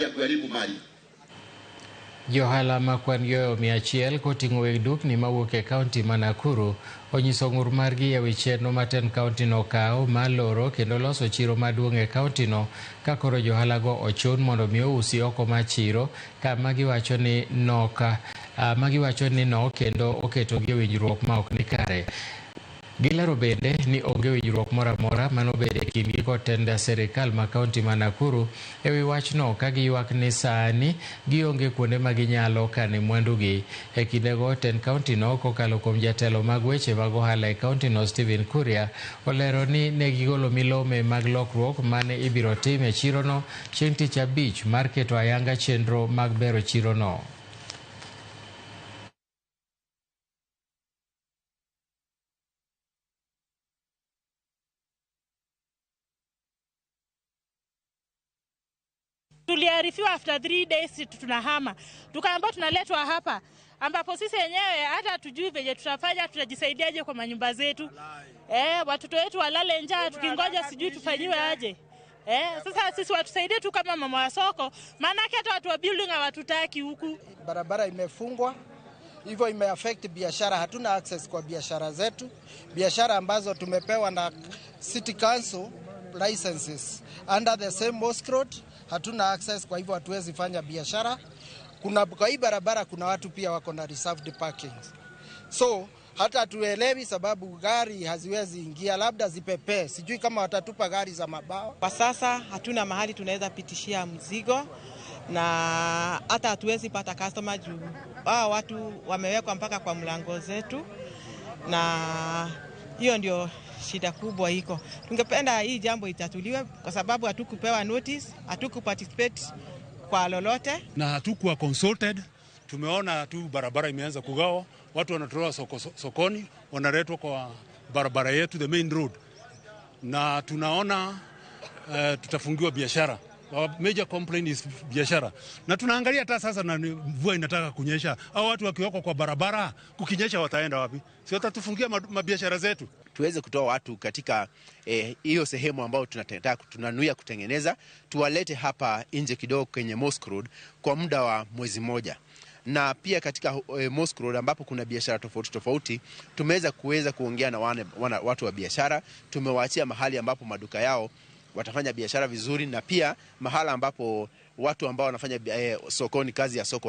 Ya kuharibu mali. Johala makwan yoyo 100 koting'o weg dukni mawuok e kaunti ma Nakuru onyiso ng'ur margi ewi chenro ma tend kaunti no okawo mar loro kendo loso chiro maduong' e kaunti no ka koro johalago ochun mondo mi ousi oko mar chiro kama giwacho ni nok magiwacho ni no kendo oketogi e winjruok ma ok ni kare. Gilero bende ni onge winjruok moro amora manobedo e kindgi kod tend sirikal ma kaunti ma Nakuru ewi wachno ka giywak ni sani gionge kuonde ma ginyalo kane mwandugi. E kindego tend kaunti no kokalo kuom jatelo mag weche mag ohala e kaunti no Stephen Kuria olero ni ne gigolo milome mag lokruok mane ibiro tim e chirono chieng' tich abich mar keto ayanga chenro mag bero chirono. Tuliarifiwa after 3 days tunahama, tukaambiwa tunaletwa hapa ambapo sisi wenyewe hata hatujui venye tutafanya, tutajisaidiaje kwa manyumba zetu. Watoto wetu walale njaa tukingoja sijui tufanyiwe aje. Sasa sisi watusaidie tu kama mama wa soko, maana hata watu wa building hawatutaki huku. Barabara imefungwa, hivyo imeaffect biashara. Hatuna access kwa biashara zetu, biashara ambazo tumepewa na City Council licenses under the same Mosque Road hatuna access, kwa hivyo hatuwezi fanya biashara. Kuna kwa hii barabara kuna watu pia wako na reserved parking, so hata tuelewi sababu gari haziwezi ingia, labda zipepee, sijui kama watatupa gari za mabawa. Kwa sasa hatuna mahali tunaweza pitishia mzigo na hata hatuwezi pata customer juu hao watu wamewekwa mpaka kwa mlango zetu, na hiyo ndio shida kubwa iko. Tungependa hii jambo itatuliwe kwa sababu hatukupewa notice, hatukuparticipate kwa lolote na hatukuwa consulted. Tumeona tu barabara imeanza kugawa, watu wanatolewa sokoni, wanaletwa kwa barabara yetu the main road, na tunaona tutafungiwa biashara. Our major complaint is biashara, na tunaangalia hata sasa na mvua inataka kunyesha, au watu wakiwako kwa barabara kukinyesha wataenda wapi? Si watatufungia mabiashara zetu. Tuweze kutoa watu katika hiyo sehemu ambayo tunanuia kutengeneza, tuwalete hapa nje kidogo kwenye Mosque Road kwa muda wa mwezi mmoja. Na pia katika Mosque Road ambapo kuna biashara tofauti tofauti, tumeweza kuweza kuongea na watu wa biashara, tumewaachia mahali ambapo maduka yao watafanya biashara vizuri, na pia mahala ambapo watu ambao wanafanya sokoni kazi ya soko